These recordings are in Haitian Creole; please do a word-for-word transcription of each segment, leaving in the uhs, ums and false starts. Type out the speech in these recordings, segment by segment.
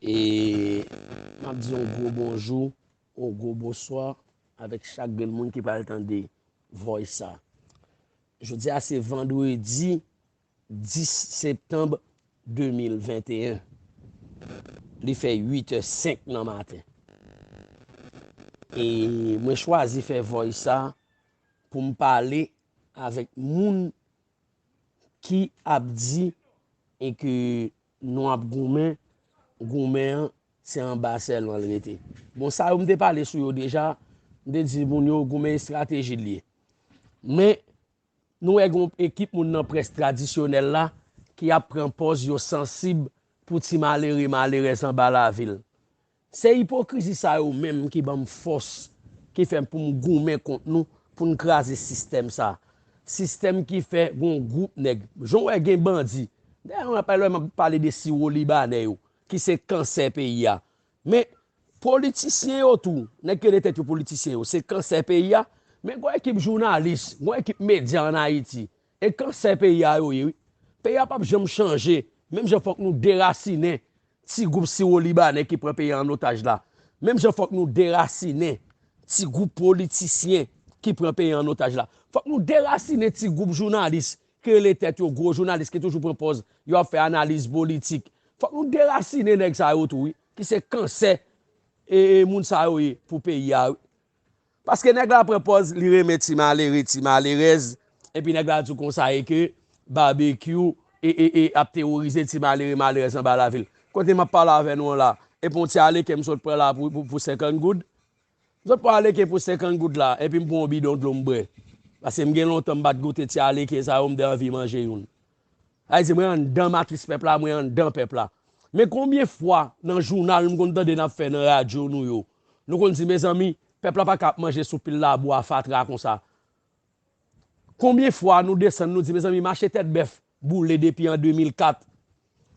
E m ap di yon gwo bonjou, yon gwo bonswa avèk chak grenn moun ki pral tande voice sa. Jodi a se vandredi dis septanm de mil venteyen. Li fè uit è senk nan maten. E mwen chwazi fè voice sa pou m pale avèk moun ki ap di e ke nou ap goumen, goumen an, se anba sèlman l rete. Bon, sa yo m te pale sou yo deja, m te di moun yo goumen estrateji l ye. Men, nou wè gen yon ekip moun nan près tradisyonèl la ki ap pran pòz yo sansib pou ti malere, malerèz anba lavi l. Se ipokrizi sa yo menm ki ban m fòs, ki fè m pou m goumen kont nou, pou n kraze sistèm sa. Sistèm ki fè gon gwoup nèg. Jan w wè gen bandi. Dayè, mwen ap pale, mwen ap pale de siwo libanè yo, ki se kansè peyi a. Men, politisyen yo tou, nèg ki rele tèt yo politisyen yo, se kansè peyi a. Men gon ekip jounalis, gon ekip medya ann Ayiti, e kansè peyi a yo ye, wi. Peyi a p ap janm chanje, menm jan fòk nou derasinen ti gwoup siwo libanè ki pran peyi a an otaj la. Menm jan fòk nou derasinen ti gwoup politisyen ki pran peyi a an otaj la. Fòk nou derasinen ti gwoup jounalis ki rele tèt yo gwo jounalis ki toujou pran pòz yo ap fè analiz politik. Fòk nou derasinen nèg sa yo tou, wi, ki se kansè e, e moun sa yo ye pou peyi a, wi. Paske nèg la pran pòz, li renmen ti malere, ti malerèz, epi nèg la di w konsa e ke Babekyou e, e, e ap teworize ti malere, malerèz anba lavi l. Kote m ap pale avè nou an la, epi yon ti aleken m sot pran la pou, pou, pou senkant goud. M sot pran aleken pou senkant goud la, epi m pran yon bidon dlo m bwè. Paske m gen lontan m pa t goute ti aleken sa yo, m te anvi manje youn. Sa vle di, mwen anndan matris pèp la, mwen anndan pèp la. Men konbyen fwa nan jounal m konn tande n ap fè nan radyo nou yo, nou konn di, mezanmi, pèp la pa ka ap manje sou pil labou a fatra konsa. Konbyen fwa nou desann, nou di, mezanmi, mache Tèt Bèf boule depi an de mil kat.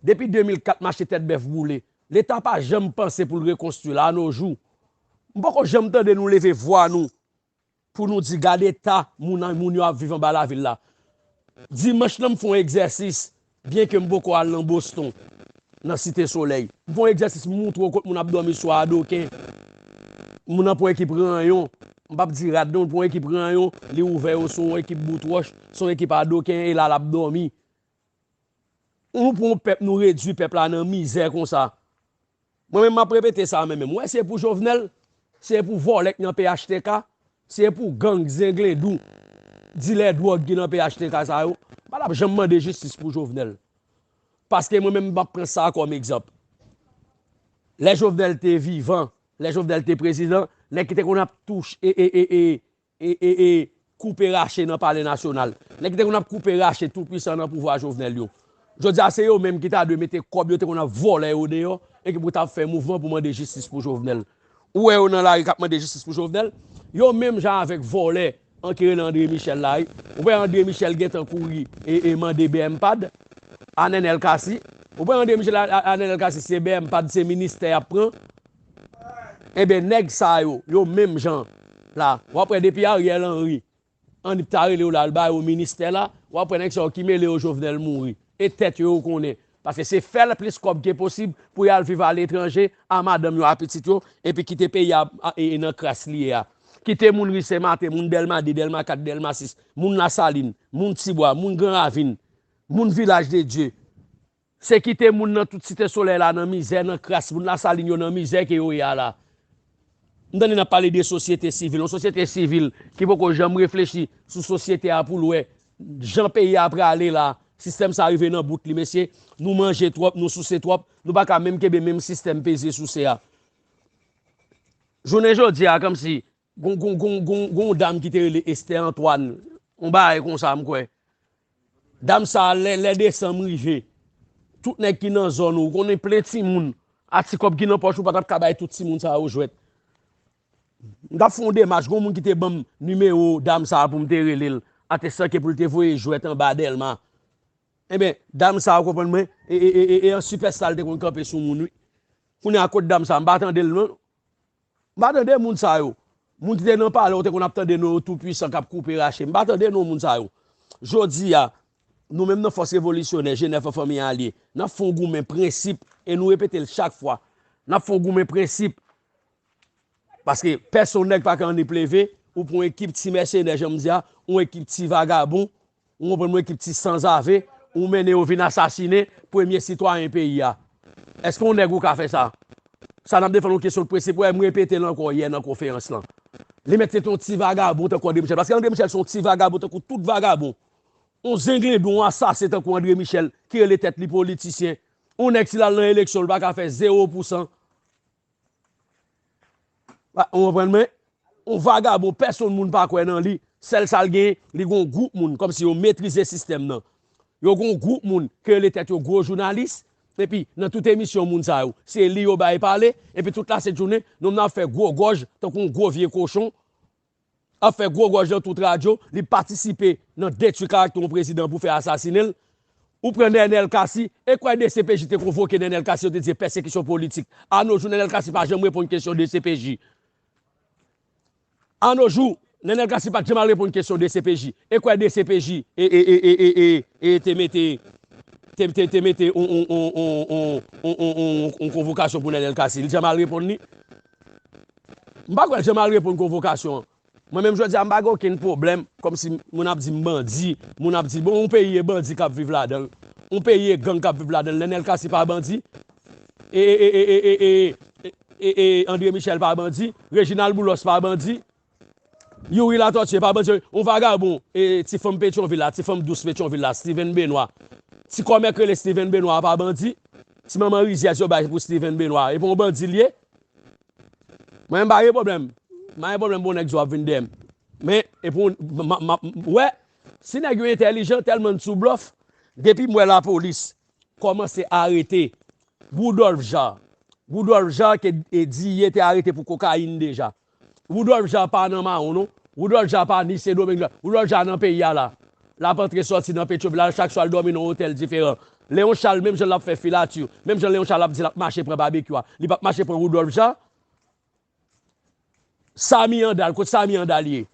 Depi de mil kat, mache Tèt Bèf boule. Leta pa janm panse pou l rekonstwi l a no jou. M poko janm tande nou leve vwa nou pou nou di, gade eta moun, moun yo ap viv anba lavil la. Dimanch lan, m fè yon egzèsis, byenke m poko al nan Boston, nan Site Solèy. M fè yon egzèsis, m montre w kot moun ap dòmi sou adoken. Moun nan pran ekip ranyon, m p ap di rad non, l pran ekip ranyon, li ouvè yo sou yon ekip bout wòch, sou yon ekip adoken, e la l ap dòmi. Nou pran yon pèp, nou redui pèp la nan mizè konsa. Mwen menm, m ap repete sa, mwen menm. Ou wè, se pou Jovenel, se pou vòlè k nan P H T K, se pou gang, zenglendou, dilè dwòg ki nan P H T K sa yo. M pa t ap janm mande jistis pou Jovenel. Paske mwen menm, m ap pran sa kòm egzanp. Lè Jovenel te vivan, lè Jovenel te prezidan, nèg ki te konn ap touche, e, e, e, e, e, e, e, koupe rache nan Palè Nasyonal. Nèg ki te konn ap koupe rache toupwisan nan pouvwa Jovenel yo. Jodi a, se yo menm ki ta dwe mete kòb yo te konn ap vòlè yo deyò e ki pou ta ap fè mouvman pou mande jistis pou Jovenel. Ou wè yo nan lari k ap mande jistis pou Jovenel? Yo menm jan avèk vòlè an ki rele André Michel la, wi. Ou wè André Michel gentan kouri e, e mande B M pad a Nenel Cassy. Ou wè André Michel a, a, a Nenel Cassy, se B M pad, se ministè y ap pran. Enben, nèg sa yo, yo menm jan la. W ap wè depi Ariel Henry, Anip ta rele yo la, l ba yo ministè la, w ap wè nèg sa yo ki mele yo Jovenel mouri. E tèt yo, yo konnen. Paske se fè l plis kòb ke posib pou y al viv aletranje a madanm yo, a pitit yo, epi kite peyi a, a, e, e nan kras li ye a. Kite moun ri Senmaten, moun Dèlma de, Dèlma kat, Dèlma sis, moun Lasalin, moun Tibwa, moun Gran Ravin, moun Vilaj de Dye. Se kite moun nan tout Site Solèy la nan mizè, nan kras, moun Lasalin yo nan mizè ke yo ye a la. M tande n ap pale de sosyete sivil, yon sosyete sivil ki poko janm reflechi sou sosyete a pou l wè jan peyi a prale la, sistèm sa rive nan bout li, mesye, nou manje twòp, nou souse twòp, nou pa ka menm kenbe menm sistèm peze souse a. Jounen jodi a, kòmsi Gon, gon, gon, gon, gon yon dam ki te rele Esther Antoine. Yon bagay konsa, m kwè. Dam sa, lè, lè desanm rive, tout nèg ki nan zòn ou, konnen plen timoun, a ti kòb ki nan pòch ou, pa t ap ka bay tout timoun sa yo jwèt. M t ap fè yon demach, gon moun ki te ban m nimewo dam sa pou m te rele l, atestan ke pou l te voye jwèt anba Dèlma. Enben, dam sa, ou konprann mwen, e, e, e, e, e an sipèsta l te konn kanpe sou moun, wi. Kounye a, kot dam sa, m pa tande l, non. M pa tande moun sa yo. Moun ki te nan palè, ou te konn ap tande non yo toupwisan k ap koupe rache. M pa tande non moun sa yo. Jodi a, nou menm nan Fòs Revolisyonè, G nèf an Fanmi Alye, n ap fè yon goumen prensip e nou repete l chak fwa. N ap fè yon goumen prensip. Paske pèsonn nèg pa ka annik leve, ou pran yon ekip ti mèsenè, jan m di a, yon ekip ti vagabon, ou konprann mwen, ekip ti sanzave, ou mennen yo vin asasinen premye sitwayen peyi a. Èske yon nèg ou ka fè sa? Sa n ap defann yon kesyon de prensip, wè, m repete l ankò yè nan konferans lan. Li mèt se t yon ti vagabon tankou André Michel, paske André Michel se yon ti vagabon tankou tout vagabon. Yon zenglendo, yon asasen tankou André Michel, ki rele tèt li politisyen. Yon nèg si l al nan eleksyon, li pa ka fè zewo pousan. Ou konprann mwen? Yon vagabon, pèsonn moun pa kwè nan li. Sèl sa l genyen, li gon gwoup moun, kòmsi yo metrize sistèm nan. Yo gon gwoup moun ki rele tèt yo gwo jounalis, epi nan tout emisyon moun sa yo, se li yo bay pale, epi tout lasent jounen, nou menm n ap fè gwo gòj, tankou yon gwo vye kochon, ap fè gwo gòj nan tout radyo, li patisipe nan detwi karaktè yon prezidan pou fè asasinen l. Ou pran Nènèl Cassy, e kwè D C P J te konvoke Nènèl Cassy, yo te di se pèsekisyon politik. A no jou, Nènèl Cassy pa janm reponn kesyon D C P J. A no jou, Nènèl Cassy pa t janm al reponn kesyon D C P J. E kwè D C P J e, e, e, e, e, e, e te mete, te, te, te mete on, on, on konvokasyon pou Nènèl Cassy. Li janm al reponn li? M pa kwè l janm al reponn konvokasyon an. Mwen menm jodi a, m pa gen okenn pwoblèm, kòmsi moun ap di m bandi, moun ap di, bon, yon peyi e bandi k ap viv ladan l. Yon peyi e gang k ap viv ladan l. Nènèl Cassy pa bandi? E, e, e, e, e, e, e, e, e, e, André Michel pa bandi? Reginald Boulos pa bandi? Youri Latortue pa bandi? Yon vagabon, e, ti fanm Petyonvil la, ti fanm dous Petyonvil la, Steven Benoît. Ti kòmè k rele Steven Benoît pa bandi? Ti manman rizyèz yo bay pou Steven Benoît, e pa yon bandi l ye? Mwen, m pa gen pwoblèm. M pa gen pwoblèm pou nèg di w ap vin dèyè m. Men, e pou m, m, m, m, wè, si nèg yo entèlijan tèlman n sou blòf, depi m wè lapolis kòmanse arete Woodolphe Jean. Woodolphe Jean ke, e, Diye te arete pou kokayin deja. Woodolphe Jean pa nan mawon, non. Woodolphe Jean pa ni Sendomeng la. Woodolphe Jean nan peyi a la. L ap antre sòti nan Petyonvil la, chak swa l dòmi nan yon otèl diferan. Léon Charles, menm jan l ap fè filati, menm jan Léon Charles ap di l ap mache pran Babekyou a, li p ap mache pran Woodolphe Jean. Samy Andal, kot Samy Andal ye?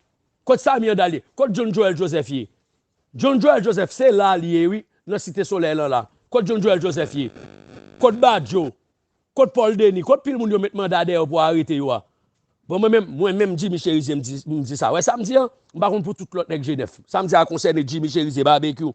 Kot Samy Andal ye? Kot John Joël Joseph ye? John Joël Joseph, se la l ye, wi, nan Site Solèy lan la. Kot John Joël Joseph ye? Kot Badio? Kot Paul Denis? Kot pil moun yo met manda dèyè yo pou arete yo a? Bon, mwen menm, mwen menm, Jimmy Chérizier, m di, m di sa. Wè sa m di an? M pa konn pou tout lòt nèg G nèf. Sa m di a konsène Jimmy Chérizier, Babekyou.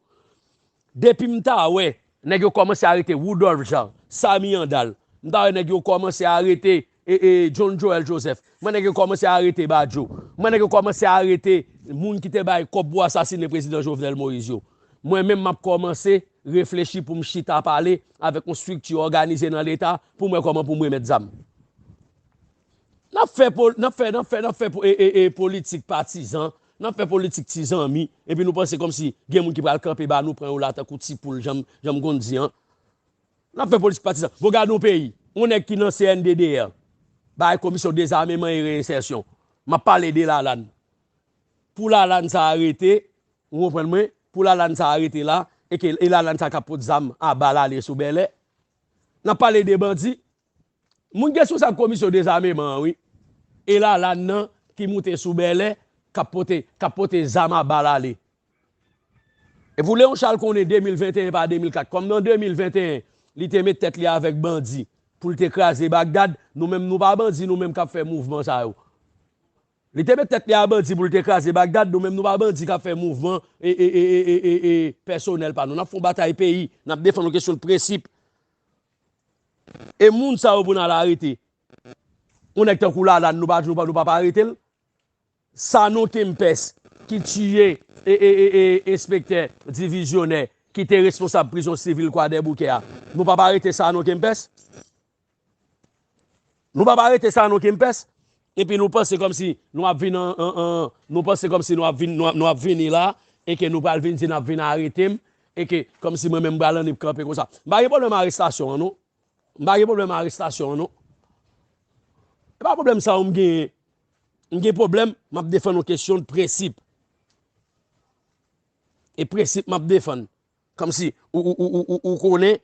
Depi m ta wè nèg yo kòmanse arete Woodolphe Jean, Samy Andal, m ta wè nèg yo kòmanse arete, e, e, John Joël Joseph, m wè nèg yo kòmanse arete Badio, m wè nèg yo kòmanse arete moun ki te bay kòb pou asasinen prezidan Jovenel Moïse yo. Mwen menm, m ap kòmanse reflechi pou m chita pale avèk yon estrikti òganize nan Leta pou m wè kòman pou m remèt zam. N ap fè, n ap fè, n ap fè, n ap fè e, e, e, politik patizan, n ap fè politik ti zanmi, epi nou panse kòmsi gen moun ki pral kanpe ba nou, pran yo la tankou ti poul, jan m, jan m konn di an. N ap fè politik patizan. Bon, gade yon peyi, yon nèg ki nan C N D D R, bay Komisyon Dezameman e Reyensèsyon. M ap pale de Lalann. Pou Lalann sa arete, ou konprann mwen? Pou Lalann sa arete la, e ke, e Lalann sa k ap pot zam a bal ale sou Bèlè. N ap pale de bandi. Moun ki responsab Komisyon Dezameman an, wi. E Lalann nan ki moute sou Bèlè, k ap pote, k ap pote zam a bal ale. E pou Léon Charles konnen de mil venteyen pa de mil kat, kòm nan de mil venteyen, li te met tèt li avèk bandi pou l te kraze Bagdad, nou menm nou pa bandi, nou menm k ap fè mouvman sa yo. Li te met tèt li a bandi pou l te kraze Bagdad, nou menm nou pa bandi k ap fè mouvman e, e, e, e, e, e, e pèsonèl pa nou. N ap fè yon batay peyi, n ap defann yon kesyon de prensip. E moun sa yo pou n al arete. Yon nèg tankou Lalann, nou pa, nou pa, nou pa, pa arete l. Sanon Kempès, ki tiye e, e, e, e, enspektè divizyonè, ki te responsab prizon sivil Kwadèboukè a. Nou pa, pa arete Sanon Kempès. Nou pa, pa arete Sanon Kempès. Epi nou panse kòmsi nou ap vin an, an, an, nou panse kòmsi nou ap vin, nou ap, nou ap vini la, e ke nou pral vin di n ap vin arete m, e ke kòmsi mwen menm m pral annik kanpe konsa. M pa gen pwoblèm arestasyon an, non. M pa gen pwoblèm arestasyon an, non. E pa pwoblèm sa yo m genyen. M gen pwoblèm, m ap defann yon kesyon de prensip. E prensip m ap defann. Kòmsi ou, ou, ou, ou, ou, ou konnen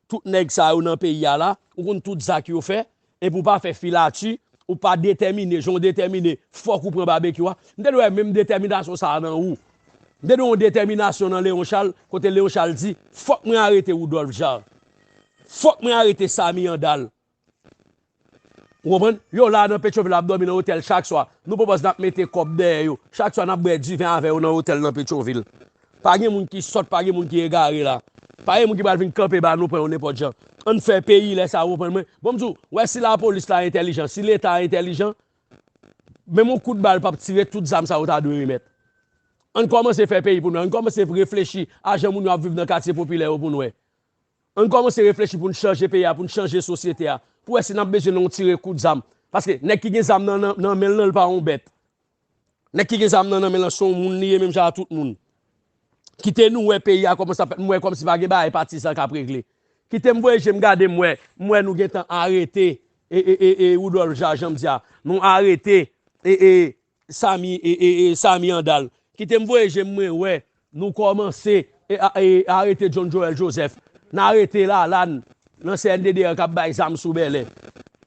tout nèg sa yo nan peyi a la, ou konn tout zak yo fè, epi ou pa fè filati, ou pa detèmine, jan w detèmine, fòk ou pran Babekyou a. M te dwe wè menm detèminasyon sa a nan ou. M te dwe yon detèminasyon nan Léon Charles, kote Léon Charles di, fòk mwen arete Woodolphe Jean. Fòk mwen arete Samy Andal. Ou konprann? Yo la nan Petyonvil ap dòmi nan otèl chak swa. Nou pwopòz n ap mete kòb dèyè yo. Chak swa n ap bwè diven avè yo nan otèl nan Petyonvil. Pa gen moun ki sòt, pa gen moun ki egare la. Pa gen moun ki pral vin kanpe ba nou pran yo nenpòt jan. Ann fè peyi lè sa, ou konprann mwen? Bon, m di w, wè si lapolis la entèlijan, si Leta entèlijan, menm yon kout bal p ap tire, tout zam sa yo ta dwe remèt. Ann kòmanse fè peyi pou nou, ann kòmanse reflechi a jan moun yo ap viv nan katye popilè yo pou n wè. Ann kòmanse reflechi pou n chanje peyi a, pou n chanje sosyete a, pou wè si n ap bezwen nan yon tire kout zam. Paske nèg ki gen zam nan, nan, nan men l lan, l pa yon bèt. Nèg ki gen zam nan, nan men l lan, se yon moun li ye, menm jan a tout moun. Kite nou wè peyi a kòmanse ap fèt, m wè kòmsi pa gen bagay patizan k ap regle. Kite m voye je m gade, m wè, m wè nou gentan arete, e, e, e, e, Woudòlf Ja, jan m di a, nou arete, e, e, Samy, e, e, e, Samy Andal. Kite m voye je m, mwen wè, nou kòmanse, e, a, e, arete John Joel Joseph. N arete Lalann nan C N D D an k ap bay zam sou Bèlè.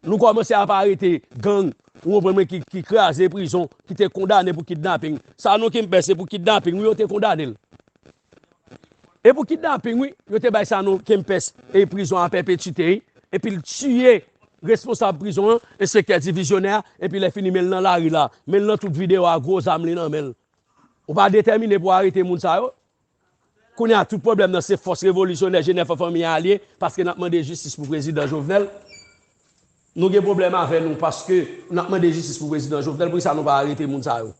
Nou kòmanse ap arete gang, ou konprann mwen, ki, ki kraze prizon, ki te kondane pou kidnaping. Sanon Kempès, se pou kidnaping, wi, yo te kondane l. E pou kidnaping, wi, yo te bay Sanon Kempès e prizon a pèpetite, wi. Epi l tiye responsab prizon an, enspektè divizyonè a, epi lè fini, men l nan lari la. Men l nan tout videyo a, gwo zam li nan men l. Ou pa detèmine pou arete moun sa yo? Kounye a, tout pwoblèm nan se fòs revolisyonè G nèf an fanmi an alye, paske n ap mande jistis pou prezidan Jovenel. Nou gen pwoblèm avè nou paske n ap mande jistis pou prezidan Jovenel, poukisa nou pa arete moun sa yo?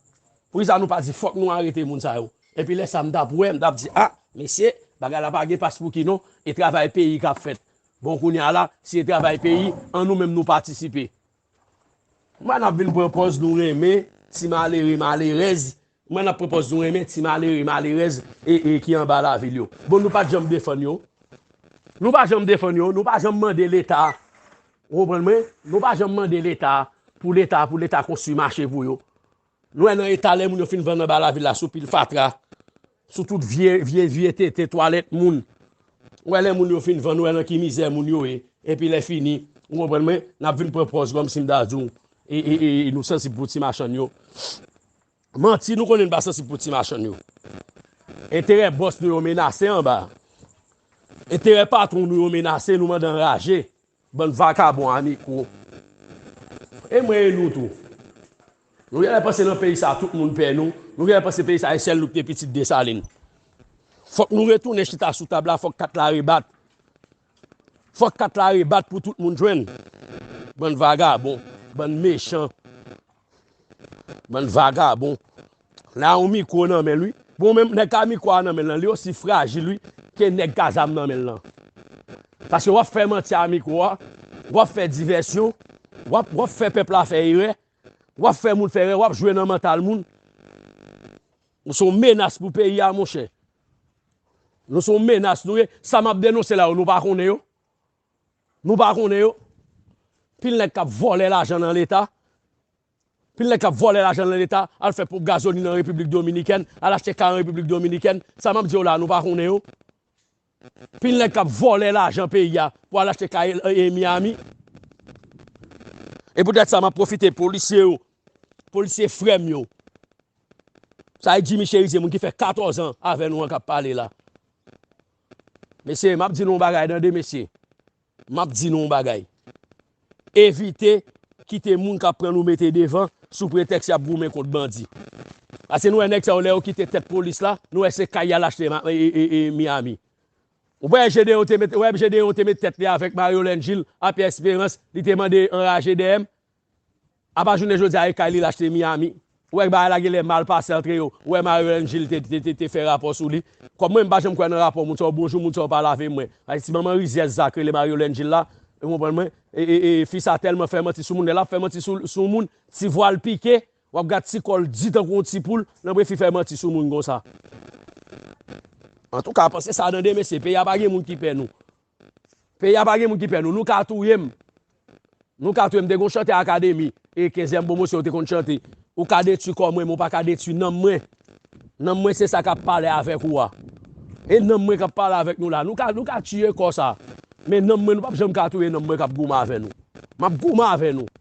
Poukisa nou pa di fòk nou arete moun sa yo? Epi lè sa m t ap wè, m t ap di, a, mesye, bagay la pa gen pas pou ki non, e travay peyi k ap fèt. Bon, kounye a la, si e travay peyi, an nou menm nou patisipe. M wè n ap vin pran pòz nou renmen ti malere, malerèz. M wè n ap pran pòz nou renmen ti malere, malerèz e, e ki anba lavil yo. Bon, nou pa t janm defann yo. Nou pa janm defann yo, nou pa janm mande Leta. Ou konprann mwen? Nou pa janm mande Leta pou Leta, pou Leta konstwi mache pou yo. Nou wè nan eta lè moun yo fin vann anba lavil la sou pil fatra, sou tout vye, vye, vye tete, twalèt moun. Ou wè lè moun yo fin vann, ou wè nan ki mizè moun yo ye. Epi lè fini, ou konprann mwen, n ap vin pran pòz kòmsi m ta di w, e, e, e, e nou sansib pou ti machann yo. Manti, nou konnen n pa sansib pou ti machann yo. Enterè bòs nou yo menase anba. Enterè patwon nou yo menase, nou mande anraje. Bann vakabon a mikwo. E mwen e nou tou. Nou genlè panse nan peyi sa a, tout moun pè nou. Nou genlè panse peyi sa a, e sèl nou ki te pitit Desalin. Fòk nou retounen chita sou tab la, fòk kat la rebat. Fòk kat la rebat pou tout moun jwenn. Bann vagabon, bann mechan. Bann vagabon. L a yon mikwo nan men l, wi. Bon, menm nèg ka mikwo a nan men l lan, li osi frajil, wi, ke nèg ka zam nan men l lan. Paske w ap fè manti a mikwo a, w ap fè divèsyon, w ap, w ap fè pèp la fè erè, w ap fè moun fè erè, w ap jwe nan mantal moun. Nou se yon menas pou peyi a, monchè. Nou se yon menas, nou ye. Sa m ap denonse la yo, nou pa konnen yo? Nou pa konnen yo? Pil nèg k ap vòlè lajan nan Leta. Pil nèg k ap vòlè lajan nan Leta, al fè ponp gazolin nan Repiblik Dominikèn, al achte kay an Repiblik Dominikèn. Sa m ap di w la, nou pa konnen yo? Pil nèg k ap vòlè lajan peyi a pou al achte kay e, e, Miami. E poutèt sa, m ap pwofite polisye yo, polisye frè m yo. Sa e Jimmy Cherizier, moun ki fè katòz an avè nou an k ap pale la. Mesye, m ap di nou yon bagay tande, mesye. M ap di nou yon bagay. Evite kite moun k ap pran nou mete devan sou pretèks y ap goumen kont bandi. Paske nou wè nèg sa yo, lè yo kite tèt polis la, nou wè se kay y al achte ma-, e, e, e, Miami. Ou wè Gedeon te met, wè Gedeon te met tèt li avèk Mario Lengil a Pierre Espérance, li te mande anraje dèyè m. Apa jounen jodi a, e kay li l achte Miami. Ou wè bagay la genlè mal pase antre yo. Ou wè Mario Lengil te, te, te, te fè rapò sou li. Kòm mwen, m pa janm kwè nan rapò moun sa yo. Bonjou, moun sa yo pa lave mwen. Ay, ti manman rizyèz sa k rele Mario Lengil la. Ou konprann mwen? E, e, e, fi sa tèlman fè manti sou moun. Lè l ap fè manti sou, sou moun, ti vwa l pike, w ap gad ti kò l di tankou yon ti poul. Nan bre fi fè manti sou moun konsa. Antouka, panse sa tande, mesye. Peyi a pa gen moun ki pè nou. Peyi a pa gen moun ki pè nou. Nou ka touye m. Nou ka touye m. Te gon chantè akademi, e kenzyèm pwomosyon yo te konn chante. Ou ka detwi kò mwen, men ou pa ka detwi nanm mwen. Nanm mwen se sa k ap pale avèk ou a. E nanm mwen k ap pale avèk nou la. Nou ka, nou ka tiye kò sa. Men nanm mwen, nou p ap janm ka touye nanm mwen k ap goumen avè nou. M ap goumen avè nou.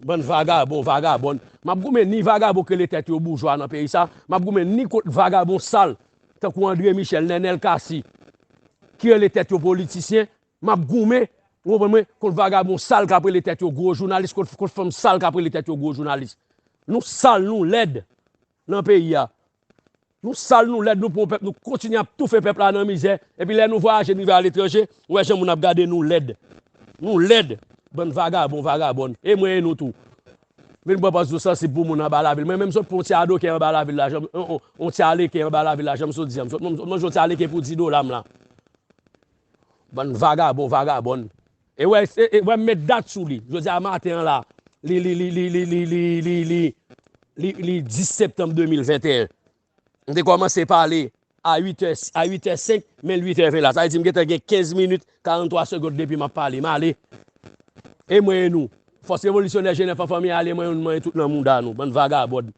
Bann vagabon, vagabòn. M ap goumen ni vagabon k rele tèt yo boujwa nan peyi sa. M ap goumen ni kont vagabon sal, tankou André Michel, Nenel Cassy, ki rele tèt yo politisyen. M ap goumen Ou konprann mwen? Kont vagabon sal k ap rele tèt yo gwo jounalis, kont, kont fanm sal k ap rele tèt yo gwo jounalis. Nou sal, nou lèd nan peyi a. Nou sal, nou lèd, nou pran pèp, nou kontinye ap toufe pèp la nan mizè. Epi lè nou vwayaje, nou rive aletranje, ou wè jan moun ap gade nou lèd. Nou lèd. Bann vagabon, vagabòn. E mwen e nou tou. Vin pran pòz nou sansib pou moun anba lavil. Mwen menm sot pran yon ti adoken anba lavil la, jan m, yon, yon, yon ti aleken anba lavil la, jan m sot di a. M sot, m, m manje yon ti aleken pou di dola m la. Bann vagabon, vagabòn. E wè, e, e wè m met dat sou li. Jodi a maten an la, li, li, li, li dis septanm de mil venteyen. M te kòmanse pale a uit è, a uit è senk, men l uit è ven la. Sa vle di m gentan gen kenz minit, karanntwa segonn depi m ap pale. M ale. E mwen e nou. Fòs revolisyonè Jenèf an fanmi ale, mwen, mwen tout nan mouda nou. Bann vagabòn.